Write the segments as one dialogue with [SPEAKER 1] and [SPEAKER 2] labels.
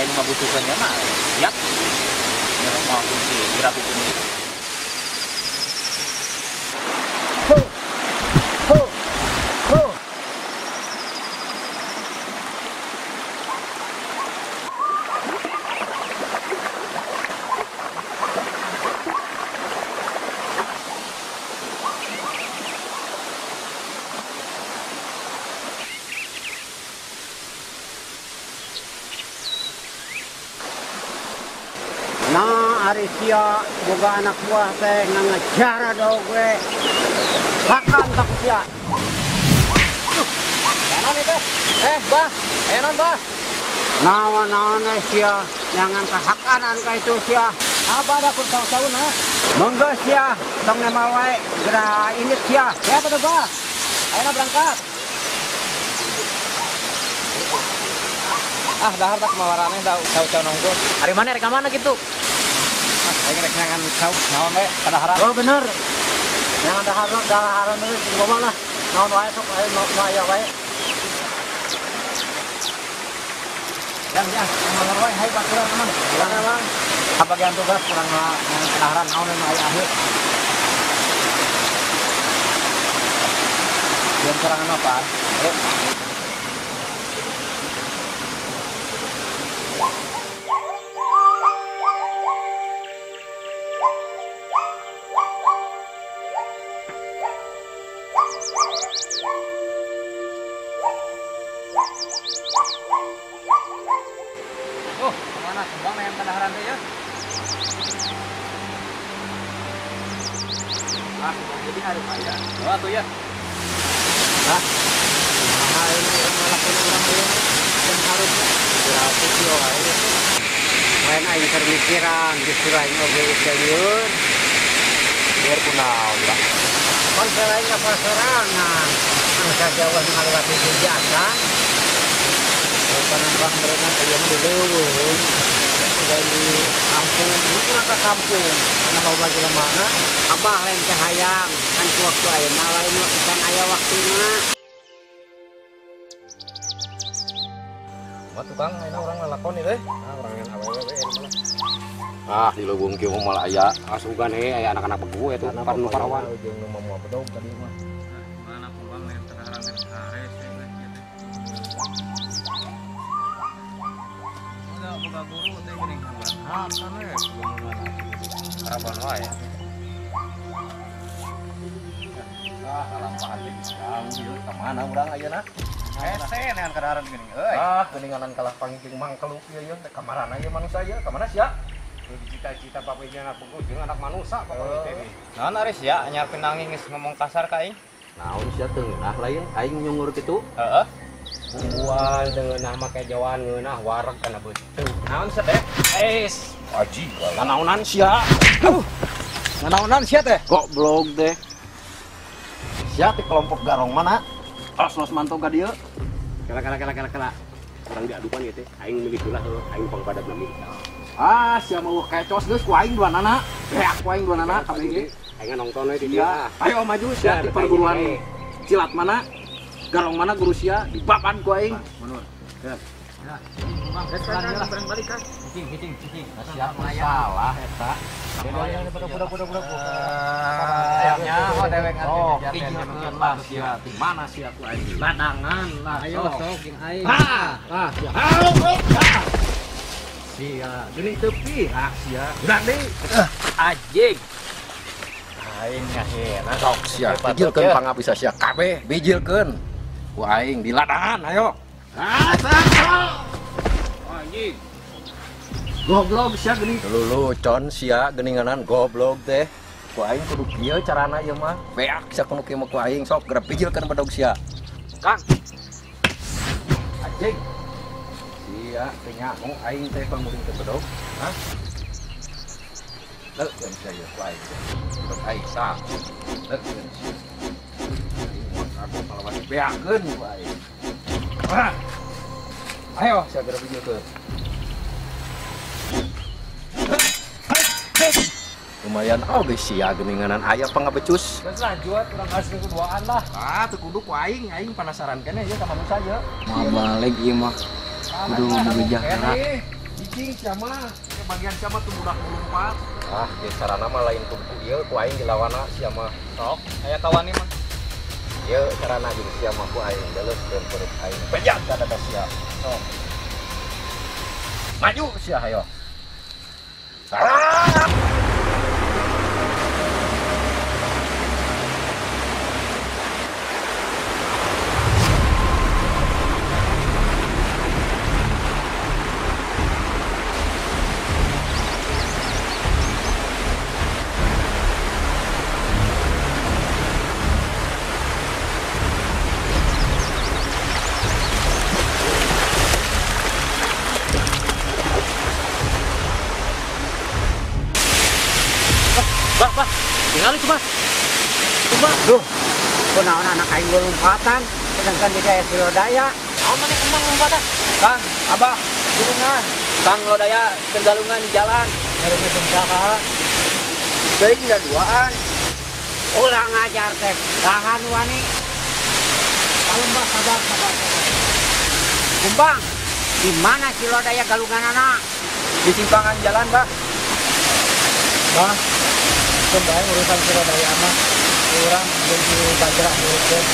[SPEAKER 1] Aya nu ngabutuhkeun ya mah siap. Mau kunci dirapikan ini.
[SPEAKER 2] Ho, ho, ho. Nah, ari sia boga anak buah teh ngejar dog we. Hakan tak sia.
[SPEAKER 1] Naon itu? Bah, naon bah?
[SPEAKER 2] Naon-naon sia, jangan kahakanan ka itu sia.
[SPEAKER 1] Apa ada kun saun ha?
[SPEAKER 2] Monggo sia, tong nema wae geura indit sia.
[SPEAKER 1] Ya apa tuh bah? Ayeuna berangkat. Ah, dahar tak mawarane da cau-cau nonggo. Ari mana rek ka mana kitu? Ah, aing rek nyangan cau naon we kadaharan.
[SPEAKER 2] Oh bener. Nyangan daharan daharan geus ngomong lah. Naon wae sok ayo nu aya wae.
[SPEAKER 1] Yang ya, ngomong wae hayu baturan aman. Kurang emang. Kabagian tugas kurang nyangan kadaharan naon nu aya akhir. Yang kurangan apa? Ayo. Oh, kemana kembang yang kadaharan teh ya? Ah, jadi harus aya. Oh, tuh ya.
[SPEAKER 2] Ah. Nah, ini ngelakuin urang ieu dan harusnya berarti ieu wae. Lain aing keur mikiran justru aing oge lieur.
[SPEAKER 1] Biar kunaon lah.
[SPEAKER 2] Kon selain ka pasorangan, anu sajauh ngaliwati jejatan. Penambang mereka kalian di leuweung, di kampung, ini kurang ke kampung. Karena mau bagi mana? Abah lain teh hayang, kan ku waktu ayeuna lain can aya waktuna.
[SPEAKER 1] Mah tukang ayeuna urang lalakon ieu teh. Ah, urang yang awewe we malah.
[SPEAKER 3] Ah, di leuweung kieu mah malah aya asugan he aya anak-anak begu eta nu parawan.
[SPEAKER 1] Jeung nu moal bedog tadi mah. Mana pulang lain kadaharan teh hares we kieu teh. Boga guru teh geuning hakan we karaban wae.
[SPEAKER 3] Ah, kalampahan teh jauh ieu ka mana urang ayeuna?
[SPEAKER 1] Hese neangan kadaharan geuning euy.
[SPEAKER 3] Ah, geuninganan kalah pangking mangkeluk ieu ieu teh ka marana ieu manusia ieu? Ka mana sia?
[SPEAKER 4] Cita-cita bapaknya anak begu jeung anak manusia pokoknya teh.
[SPEAKER 1] Naon ari sia anyar pinangi geus ngomong kasar ka aing?
[SPEAKER 3] Naon sia teu ngeunah lain aing nyungur kitu?
[SPEAKER 1] Heeh.
[SPEAKER 4] Bual ngeunah make jawaan ngeunah wareg kana beuteung.
[SPEAKER 1] Naon sia teh?
[SPEAKER 4] Es.
[SPEAKER 3] Aji, nanaonan sia.
[SPEAKER 2] Nanaonan sia teh?
[SPEAKER 3] Goblok teh. Sia teh kelompok garong mana? Los mantau ka dieu.
[SPEAKER 4] Kala kala kala kala kala. Urang diadukan ieu teh, aing milik heula heuh, aing pangpadab nami.
[SPEAKER 3] Ah, sia mau kecos geus ku aing duanana. Beak ku aing duanana kabeh ge.
[SPEAKER 4] Aing nonton we di dieu.
[SPEAKER 3] Ayo maju sia di perguruan silat mana? Garong mana guru sia dibaban ku aing.
[SPEAKER 1] Mundur. Ya. Barang balik kan. Cicing, cicing, cicing. Siap salah eta. Budak-budak. Ayamnya oh dewek atuh
[SPEAKER 3] lah sia. Di mana sia ku aing?
[SPEAKER 2] Ladangan lah ayo sok jeung aing.
[SPEAKER 3] Ah, sia. Sia, geuning teu pihak sia. Udah deui.
[SPEAKER 1] Anjing. Aing ngahena
[SPEAKER 3] sok sia. Bijilkeun pangabisa sia kabeh, bijilkeun. Ku aing di ladangan ayo. Ah,
[SPEAKER 4] anjing.
[SPEAKER 3] Goblok sia geuning. Lulucon sia geuninganan goblok teh. Ku aing kudu kieu carana ieu mah. Beak sia kudu kieu mah ku aing sok geura bijilkeun bedog sia.
[SPEAKER 4] Kang.
[SPEAKER 3] Anjing. Sia teh nyaho aing teh panguring teh bedog. Hah? Leukeun sia ieu ku aing teh. Bedog aing tah. Leukeun sia. Aing moal aku malawan beakeun ku aing. Ah. Ayo sia geura bijilkeun. Lumayan oge sia geuninganan aya pangabecus.
[SPEAKER 1] Geus lanjut urang harus keduaan lah.
[SPEAKER 3] Ah, teu kudu ku aing, aing penasaran keneh ieu ka manusia ieu.
[SPEAKER 2] Moal balik ieu mah. Kudu bebejah heula.
[SPEAKER 3] Cicing sia mah. Bagian sia mah tuh budak lompat.
[SPEAKER 1] Ah, ieu carana mah lain ku ieu ku aing dilawana sia mah.
[SPEAKER 5] Sok, aya kawani mah.
[SPEAKER 1] Ieu carana jeung sia mah ku aing daleuskeun perut aing. Bejat ka dada sia. Sok. Maju sia hayo. Ah!
[SPEAKER 5] Bah, tinggal itu, Bah. Coba.
[SPEAKER 2] Duh, kunaon anak aing lompatan, sedangkan di aya si Lodaya.
[SPEAKER 5] Naon maneh kembang lompatan?
[SPEAKER 3] Kang, Abah, tulungan.
[SPEAKER 5] Kang Lodaya kegalungan di jalan.
[SPEAKER 2] Ngarungnya saha?
[SPEAKER 3] Teuing da duaan.
[SPEAKER 2] Ulah ngajar teh, tahan wani. Kalem Bah, sabar, sabar, sabar. Kumbang, di mana si Lodaya galungan anak?
[SPEAKER 3] Di simpangan jalan, Bah.
[SPEAKER 6] Bah, kembali urusan si Lodaya mah. Urang jeung si Bajra nguruskeun.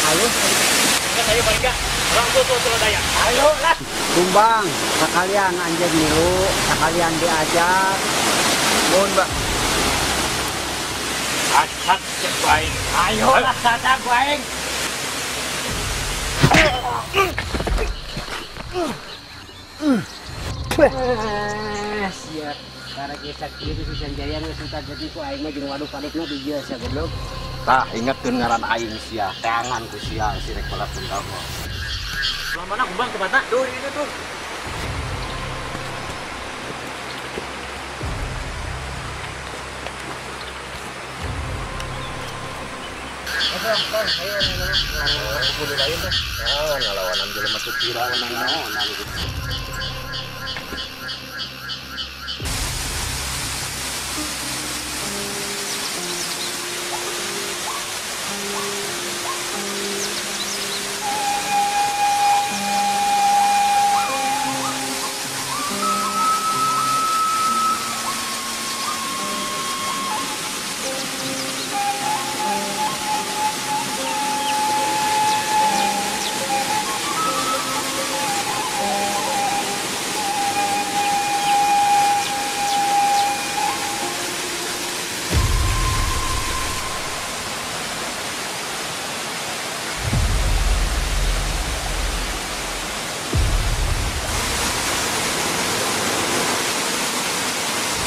[SPEAKER 6] Halus.
[SPEAKER 5] Enggak saya paling enggak. Langsung tuh si Lodaya.
[SPEAKER 2] Ayo lah. Kumbang, sekalian anjeun milu, sekalian diajar.
[SPEAKER 3] Nuhun, Bah.
[SPEAKER 5] Acak cek ku aing.
[SPEAKER 2] Ayo lah caca ku aing. Siap. Karena kisah kieu si Sanjaya geus suka jadi ku aing mah jeung waduk-wadukna di dieu sia goblok.
[SPEAKER 1] Tah, ingetkeun ngaran aing sia, teangan ku sia si rek balas dendam.
[SPEAKER 5] Belah mana kumbang tempatna?
[SPEAKER 3] Tuh, ini tuh.
[SPEAKER 1] Kudu lain teh. Ah, ngalawanan jelema teu kira naon.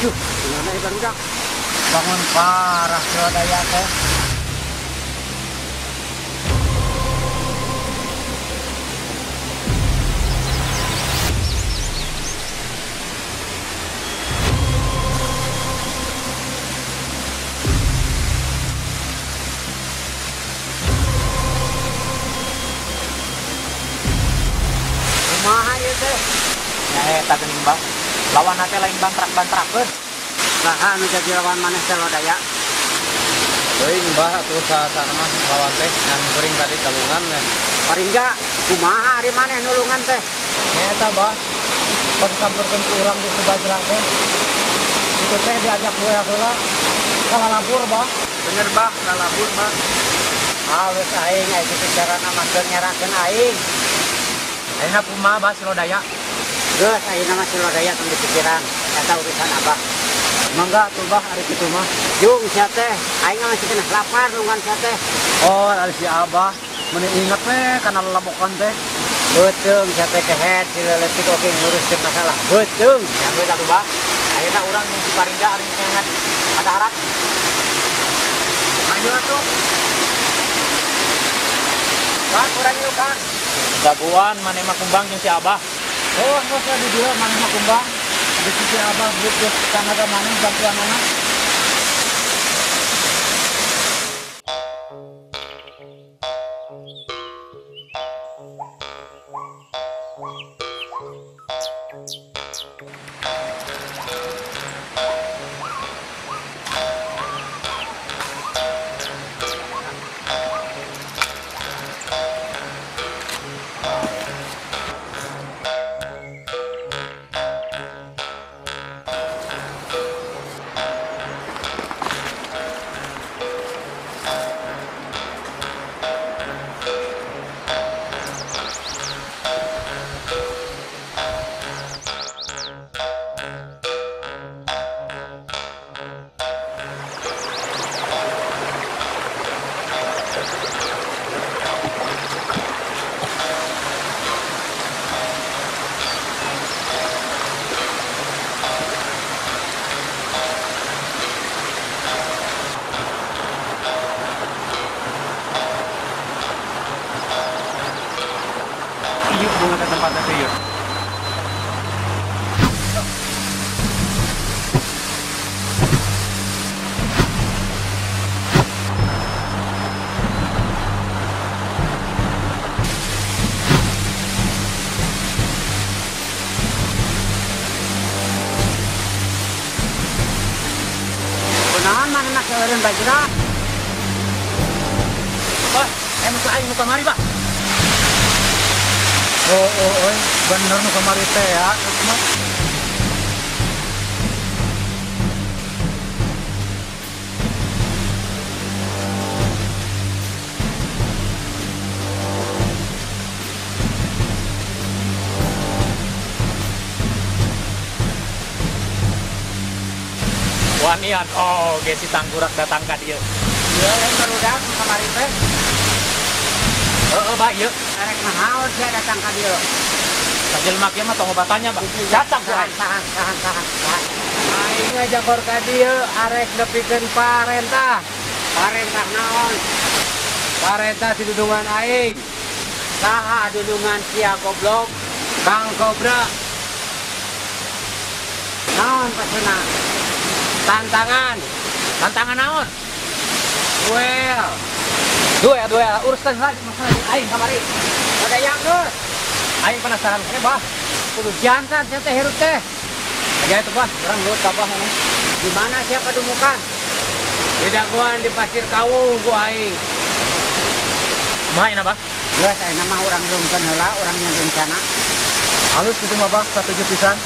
[SPEAKER 2] Duh, gimana ya barudak?
[SPEAKER 6] Bangun parah si Lodaya teh.
[SPEAKER 2] Kumaha ieu teh?
[SPEAKER 5] Nya eta geuning Bang. Lawan teh lain bantrak-bantrakeun.
[SPEAKER 2] Saha anu jadi lawan maneh teh Lodaya?
[SPEAKER 1] Teuing Bah atuh saha-saha mah lawan teh ngan kuring tadi galungan teh.
[SPEAKER 2] Paringga, kumaha ari maneh nulungan teh?
[SPEAKER 6] Nya eta Bah, pas samperkeun ku urang di Bajra teh. Itu teh diajak we heula kalalabur Bah.
[SPEAKER 3] Bener Bah, kalalabur Bah.
[SPEAKER 2] Halus aing aya kitu carana mah keur nyerakeun aing.
[SPEAKER 5] Ayeuna kumaha Bah si Lodaya?
[SPEAKER 2] Geus ayeuna mah si Lodaya tong dipikiran, eta urusan Abah.
[SPEAKER 6] Mangga atuh Bah ari kitu mah.
[SPEAKER 2] Jung sia teh, aing mah masih kena lapar nungguan sia teh.
[SPEAKER 6] Oh, ari si Abah meuni inget we kana lelabokan teh.
[SPEAKER 2] Beuteung sia teh kehed si leutik oge nguruskeun masalah. Beuteung.
[SPEAKER 5] Ya geus atuh Bah. Ayeuna urang jeung si Paringga ari ngeungan ada harap.
[SPEAKER 3] Ayo atuh. Bang, urang ieu Kang.
[SPEAKER 5] Jagoan maneh mah kumbang jeung si Abah.
[SPEAKER 6] Oh, geus di dieu maneh mah kumbang. Di sisi Abah butuh tanaga maneh bantuan anak.
[SPEAKER 2] seueureun bajra.
[SPEAKER 5] Bah, emang aing nu kamari, Bah.
[SPEAKER 6] Oh, oh, bener nu kamari teh ya.
[SPEAKER 5] Wanian, oh, ge si tangkurak datang ka dieu.
[SPEAKER 2] Ieu yang barudak nu kamari teh.
[SPEAKER 5] Heeh, Bah, ieu.
[SPEAKER 2] Arek naon sia datang ka dieu?
[SPEAKER 5] Sajelma kieu mah tong obatannya, Bah. Datang ku aing.
[SPEAKER 2] Tahan, tahan, tahan, tahan.
[SPEAKER 6] Aing ngajagor ka dieu arek nepikeun parentah.
[SPEAKER 2] Parentah naon?
[SPEAKER 6] Parentah si dudungan aing.
[SPEAKER 2] Saha dudungan sia goblok?
[SPEAKER 6] Kang Kobra.
[SPEAKER 2] Naon pasena?
[SPEAKER 6] Tantangan.
[SPEAKER 5] Tantangan naon?
[SPEAKER 6] Duel.
[SPEAKER 5] Duel, duel. Urusan lagi masalah aing kamari.
[SPEAKER 2] Ada yang geus.
[SPEAKER 5] Aing penasaran keneh, Bah.
[SPEAKER 2] Kudu jantan sia teh hirup teh.
[SPEAKER 5] Aja itu, Bah. Urang nurut ka Bah ini.
[SPEAKER 2] Di mana sia padumukan?
[SPEAKER 6] Di dagoan di Pasir Kawung ku aing.
[SPEAKER 5] Kumaha ayeuna, Bah?
[SPEAKER 2] Geus ayeuna mah urang rumkeun heula, urang yang rencana.
[SPEAKER 6] Halus kitu mah, Bah, satuju pisan.